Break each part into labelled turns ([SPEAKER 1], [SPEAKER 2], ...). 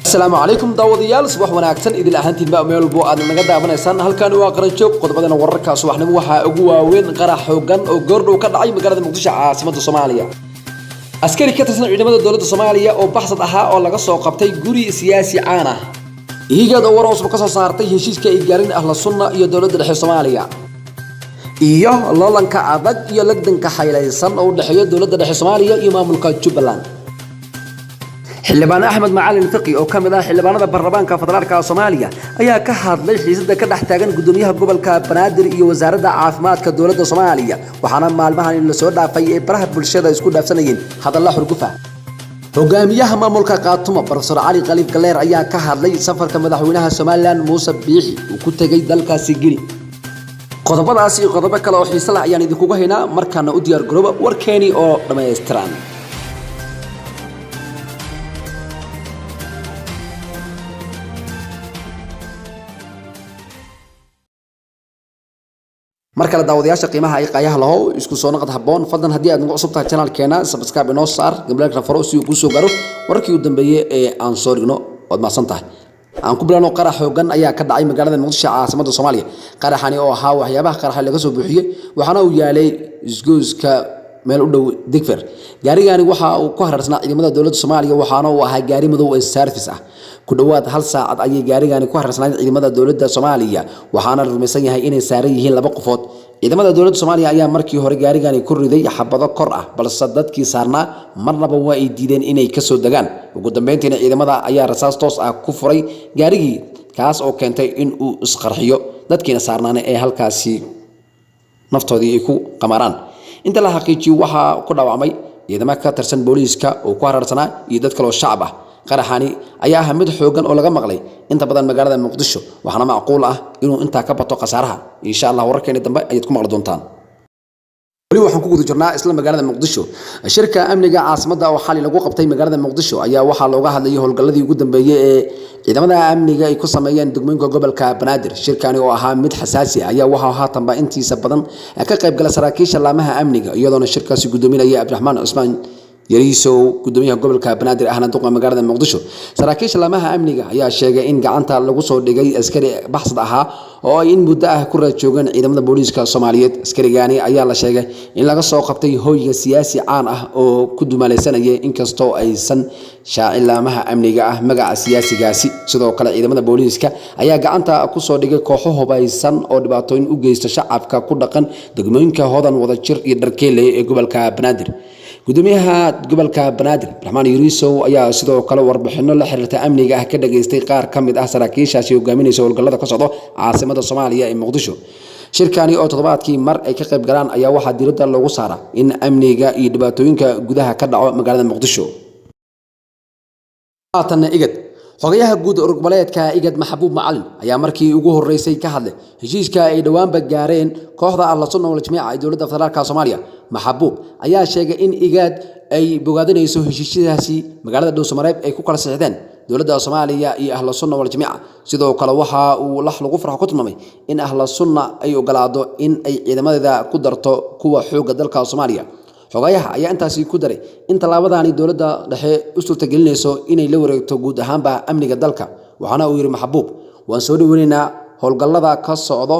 [SPEAKER 1] Asalaamu calaykum daawadayaal, subax wanaagsan idil ahaantiinba meel walbo aad naga daawanaysaan. Halkan waa Qaranjoog. Qodobadana wararka subaxnimo waxaa ugu waaweyn qarax xoogan oo goordhow ka dhacay magaalada Muqdisho, caasimada Soomaaliya. Askari ka tirsan ciidamada dowladda Soomaaliya oo baxsad ahaa oo laga soo qabtay guri siyaasi caan ah. Higaad oo war cusub ka soo saartay heshiiska ay gaarin Ahla Sunna iyo dowladda dhexe Soomaaliya, iyo loolanka adag iyo lagdanka xaylaysan oo u dhexeeya dowladda dhexe Soomaaliya iyo maamulka Jubbaland. Xildhibaan Axmed Macalin Fiqi oo ka mid ah xildhibaanada baarlamaanka federaalka Soomaaliya ayaa ka hadlay xiisada ka dhex taagan gudoomiyaha gobolka Banaadir iyo wasaaradda caafimaadka dowladda Soomaaliya, waxaana maalmahan lasoo dhaafay ee baraha bulshada isku dhaafsanayeen hadalla xurgufa. Hogaamiyaha maamulka Qaatumo Profesor Cali Khaliif Galeer ayaa ka hadlay safarka madaxweynaha Somalilan Muuse Biixi uu ku tegay dalkaasi Gini. Qodobadaas iyo qodobo kale oo xiise leh ayaan idinkugu haynaa. Markaana u diyaar garooba warkeeni oo dhammaystiran. Mar kale daawadayaasha qiimaha ay qaayaha lahow, isku soo naqad habboon. Fadlan haddii aad nagu cusub tahay channelkeena, subscribe inoo saar, gambaleelka faro si uu kuu soo gaaro wararkii u dambeeyey ee aan soo dhigno. Waad mahadsan tahay. Aan ku bilowno, qarax xoogan ayaa ka dhacay magaalada Muqdisho, caasimada Soomaaliya. Qaraxani oo ahaa waxyaabaha qaraxa laga soo buuxiyey, waxaana uu yaalay isgoyska meel u dhow Digfer. Gaarigani waxa uu ku hararsanaa ciidamada dowladda Soomaaliya, waxaana uu ahaa gaari madow ee service ah. Ku dhowaad hal saacad ayay gaarigani ku hararsanaayen ciidamada dowladda Soomaaliya, waxaana la rumaysan yahay inay saaran yihiin laba qofood. Ciidamada dowladda Soomaaliya ayaa markii hore gaarigani ku riday xabado kor ah, balse dadkii saarnaa marnaba waa ay diideen inay kasoo degaan. Ugu dambeyntiina ciidamada ayaa rasaas toos ah ku furay gaarigii, kaas oo keentay in uu isqarxiyo, dadkiina saarnaana ee halkaasi naftoodii ay ku qamaraan. Inta la xaqiijiyo waxaa ku dhaawacmay ciidamo ka tirsan booliiska oo ku hararsanaa iyo dad kaloo shacab ah. Qaraxani ayaa ah mid xoogan oo laga maqlay inta badan magaalada Muqdisho, waxaana macquul ah inuu intaa ka bato khasaaraha. Insha Allah wararkeeni dambe ayaad ku maqli doontaan. Weli waxaan ku guda jirnaa isla magaalada Muqdisho. Shirka amniga caasimadda oo xali lagu qabtay magaalada Muqdisho ayaa waxaa looga hadlayay howlgalladii ugu dambeeyey ee ciidamada amniga ay ku sameeyeen degmooyinka gobolka Banaadir. Shirkani oo ahaa mid xasaasi ah ayaa waxaa haatanba intiisa badan ka qayb gala saraakiisha laamaha amniga, iyadoona shirkaasi gudoominaya Cabdiraxmaan Cusmaan Yariisow, gudoomiyaha gobolka Banaadir ahna duqa magaalada Muqdisho. Saraakiisha laamaha amniga ayaa sheegay in gacanta lagu soo dhigay askari baxsad ahaa oo ay in muddo ah ku raad joogeen ciidamada booliiska Soomaaliyeed. Askarigani ayaa la sheegay in laga soo qabtay hoyga siyaasi caan ah oo ku dumaalaysanaya, inkastoo aysan shaacin laamaha amniga ah magaca siyaasigaasi. Sidoo kale ciidamada booliiska ayaa gacanta ku soo dhigay kooxo hubaysan oo dhibaatooyin u geysta shacabka ku dhaqan degmooyinka Hodan, Wadajir iyo Dharkeeley ee gobolka Banaadir. Gudoomiyaha gobolka Banaadir Raxmaan Yuriisow ayaa sidoo kale warbixino la xiriirta amniga ah ka dhageystay qaar ka mid ah saraakiishaasi hogaaminaysa howlgallada ka socdo caasimada Soomaaliya ee Muqdisho. Shirkani oo toddobaadkii mar ay ka qayb galaan ayaa waxaa diiradda loogu saaraa in amniga iyo dhibaatooyinka gudaha ka dhaco magaalada Muqdisho. Haatanna IGAD. Xogayaha guud urur goboleedka IGAD Maxabuub Macalin ayaa markii ugu horeysay ka hadlay heshiiska ay dhowaanba gaareen kooxda Ahla Sunna wal Jamiica ee dowladda federaalka Soomaaliya. Maxabuub ayaa sheegay in IGAD ay bogaadinayso heshiisyadaasi magaalada Dhowsamareeb ay ku kala saxiixdeen dowladda Soomaaliya iyo Ahla Sunna wal Jamiica. Sidoo kale waxa uu lax lagu farxo ku tilmaamay in Ahla Sunna ay ogolaado in ay ciidamadeeda ku darto kuwa xoogga dalka Soomaaliya. Xogayaha ayaa intaasi ku daray in tallaabadani dowladda dhexe u suurtagelinayso inay la wareegto guud ahaanba amniga dalka, waxaana uu yidhi Maxabuub: waan soo dhoweynaynaa howlgallada ka socdo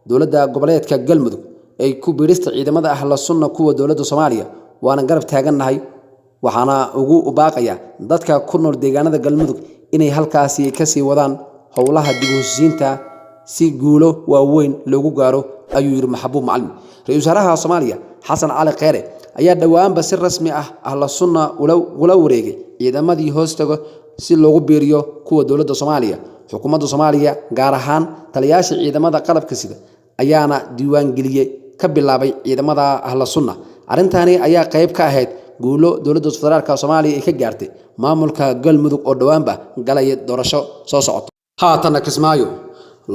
[SPEAKER 1] dowladda goboleedka Galmudug ay ku biirista ciidamada Ahla Sunna kuwa dowladda Soomaaliya, waana garab taagannahay, waxaana ugu baaqaya dadka ku nool deegaanada Galmudug inay halkaasi kasii wadaan howlaha dib u heshiisiinta si guulo waaweyn loogu gaaro, ayuu yidhi Maxabuub Macalin. Ra-iisul wasaaraha Soomaaliya Xasan Cali Kheyre ayaa dhowaanba si rasmi ah Ahla Sunna ula wareegay ciidamadii hoostaga si loogu biiriyo kuwa dowladda Soomaaliya. Xukuumadda Soomaaliya, gaar ahaan taliyaasha ciidamada qalabka sida, ayaana diiwaangeliyey ka bilaabay ciidamada Ahla Sunna. Arrintani ayaa qayb ka ahayd guulo dowladda federaalka Soomaaliya ay ka gaartay maamulka Galmudug oo dhowaanba galaya doorasho soo socoto. Haatanna Kismaayo.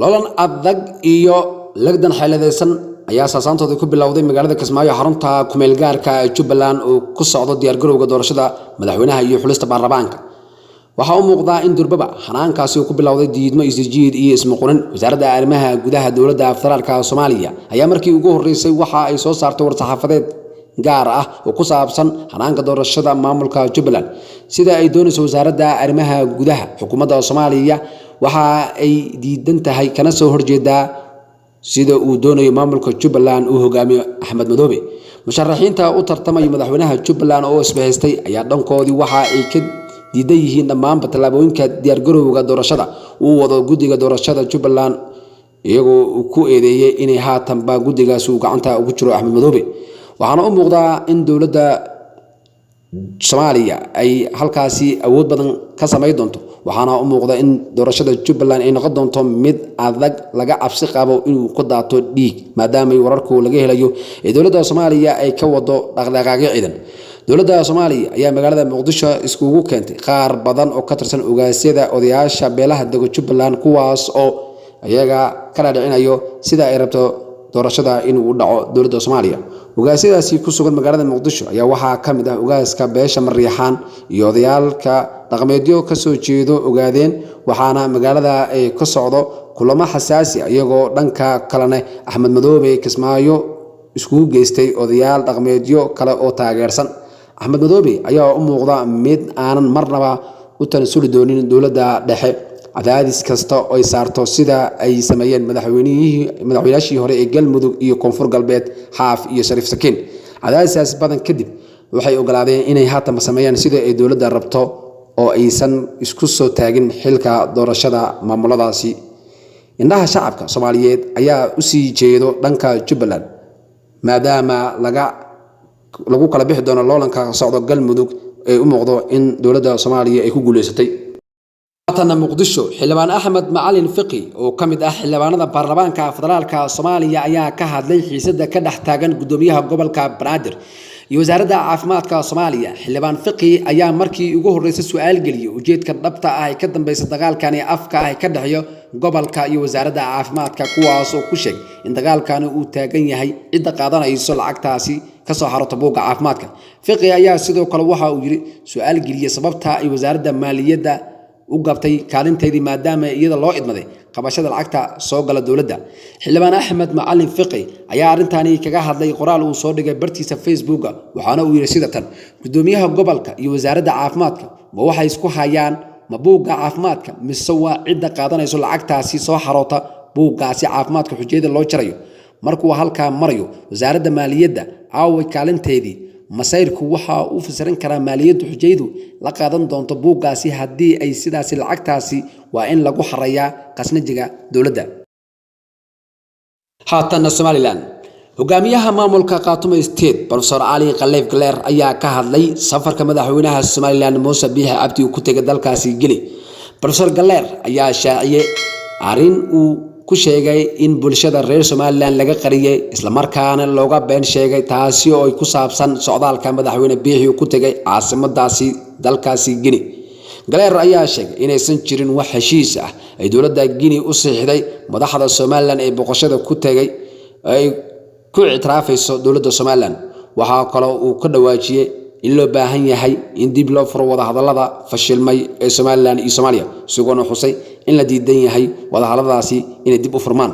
[SPEAKER 1] Lolan adag iyo lagdan xeeladaysan ayaa saasaantooda ku bilowday magaalada Kismaayo, xarunta kumeelgaarka Jubbaland, oo ku socdo diyaargarowga doorashada madaxweynaha iyo xulista baarlamaanka. Waxaa u muuqdaa in durbaba hanaankaasi uu ku bilowday diidmo, isjiid iyo ismuqunin. Wasaaradda arrimaha gudaha dowladda federaalka Soomaaliya ayaa markii ugu horreysay waxa ay soo saartay war-saxaafadeed gaar ah oo ku saabsan hanaanka doorashada maamulka Jubbaland, sida ay doonayso wasaaradda arrimaha gudaha xukuumadda Soomaaliya. Waxa ay diidan tahay kana soo horjeedaa sida uu doonayo maamulka Jubbaland uu hogaamiyo Axmed Madoobe. Musharaxiinta u tartamaya madaxweynaha Jubbaland oo isbahaystay ayaa dhankoodii waxa ay ka diidan yihiin dhammaanba tallaabooyinka diyaargarowga doorashada uu wado guddiga doorashada Jubbaland, iyagoo uu ku eedeeyey inay haatanba guddigaasi uu gacanta ugu jiro Axmed Madoobe. Waxaana u muuqdaa in dowladda Soomaaliya ay halkaasi awood badan ka samayn doonto, waxaana u muuqda in doorashada Jubbaland ay noqon doonto mid adag, laga cabsi qabo inuu ku daato dhiig, maadaama wararku laga helayo ee dowladda Soomaaliya ay ka wado dhaqdhaqaaqyo ciidan. Dowladda Soomaaliya ayaa magaalada Muqdisho iskugu keentay qaar badan oo ka tirsan ogaasyada odayaasha beelaha dego Jubbaland, kuwaas oo iyaga ka dhaadhicinayo sida ay rabto doorashada inuu u dhaco dowladda Soomaaliya. Ogaasyadaasi ku sugan magaalada Muqdisho ayaa waxaa ka mid ah ogaaska beesha Mariixaan iyo odayaalka dhaqameedyo kasoo jeedo Ogaadeen, waxaana magaalada ay ka socdo kulamo xasaasi ah, iyagoo dhanka kalena Axmed Madoobe Kismaayo iskugu geystay odayaal dhaqameedyo kale oo taageersan. Axmed Madoobe ayaa u muuqda mid aanan marnaba u tanasuli doonin dowladda dhexe cadaadis kasta oo ay saarto, sida ay sameeyeen madaxweynayaashii hore ee Galmudug iyo Koonfur Galbeed, Xaaf iyo Shariif Sakiin. Cadaadiskaas badan kadib waxay ogolaadeen inay haatanba sameeyaan sida ay dowladda rabto oo aysan isku soo taagin xilka doorashada maamuladaasi. Indhaha shacabka Soomaaliyeed ayaa usii jeedo dhanka Jubbaland, maadaama lagu kala bixi doono loolanka socdo Galmudug ee u muuqdo in dowladda Soomaaliya ay ku guuleysatay. Haatanna Muqdisho, xildhibaan Axmed Macalin Fiqi oo ka mid ah xildhibaanada baarlamaanka federaalka Soomaaliya ayaa ka hadlay xiisada ka dhex taagan gudoomiyaha gobolka Banaadir iyo wasaaradda caafimaadka Soomaaliya. Xildhibaan Fiqi ayaa markii ugu horreysay su-aal geliyey ujeedka dhabta ah ee ka dambeysa dagaalkani afka ah ee ka dhexeeya gobolka iyo wasaaradda caafimaadka, kuwaas oo ku sheegay in dagaalkani uu taagan yahay cidda qaadanayso lacagtaasi kasoo xarota buugga caafimaadka. Fiqi ayaa sidoo kale waxa uu yiri su-aal geliyey sababta ay wasaaradda maaliyadda u gabtay kaalinteedii, maadaama iyada loo idmaday qabashada lacagta soo gala dowladda. Xildhibaan Axmed Macalin Fiqi ayaa arrintani kaga hadlay qoraal uu soo dhigay bartiisa Facebooka, waxaana uu yidhi sida tan: "Gudoomiyaha gobolka iyo wasaaradda caafimaadka ma waxay isku hayaan ma buugga caafimaadka mise waa cidda qaadanayso lacagtaasi soo xaroota buuggaasi caafimaadka xujayada loo jarayo? Markuu halkaa marayo, wasaaradda maaliyadda aaway kaalinteedii? Masayrku waxa uu fasiran karaa maaliyaddu xujaydu la qaadan doonto buuggaasi. Haddii ay sidaasi, lacagtaasi waa in lagu xarayaa khasnajiga dowladda." Haatanna Somaliland, hogaamiyaha maamulka Khaatumo State, Professor Cali Khaliif Galeer, ayaa ka hadlay safarka madaxweynaha Somaliland Muuse Biixi Cabdi uu ku tegay dalkaasi Gini. Professor Galeer ayaa shaaciyey arrin uu ku sheegay in bulshada reer Somaliland laga qariyey, islamarkaana looga been sheegay, taasi oo ay ku saabsan socdaalka madaxweyne Biixi uu ku tegay caasimadaasi dalkaasi Gini. Galeer ayaa sheegay inaysan jirin wax heshiis ah ay dowladda Gini u saxiixday madaxda Somaliland ee boqoshada ku tegay ay ku ictiraafayso dowladda Somaliland. Waxaa kaloo uu ka dhawaajiyey in loo baahan yahay in dib loo furo wadahadallada fashilmay ee Somaliland iyo Soomaaliya, isagoona xusay in la diidan yahay wadahadalladaasi inay dib u furmaan.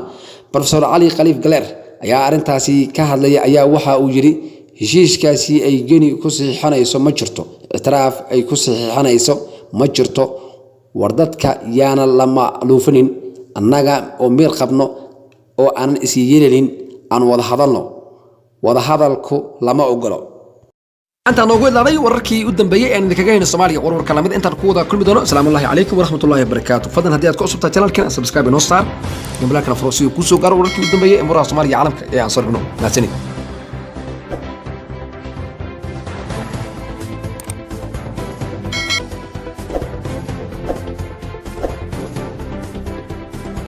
[SPEAKER 1] Professor Cali Khaliif Galeer ayaa arrintaasi ka hadlaya ayaa waxa uu yidhi: "Heshiiskaasi ay Geni ku saxiixanayso ma jirto, ictiraaf ay ku saxiixanayso ma jirto. War dadka yaana la macluufinin. Annaga oo miir qabno oo aanan is yeelin aan wada hadalno. Wadahadalku lama ogolo." Intaan noogu idlaaday wararkii u dambeeyey ee aan idinkaga hayno Soomaaliya. Warwarka lamid intaan ku wada kulmi doono, asalaamu calaykum waraxmatullahi wabarakaatu. Fadlan haddii aad ku cusubtahay channelkan, subscribe inoo saar, gambaleelkana furo si uu kuu soo gaaro wararkii u dambeeyey ee muraha Soomaaliya caalamka ee aan soo dhigno. Mahadsanid.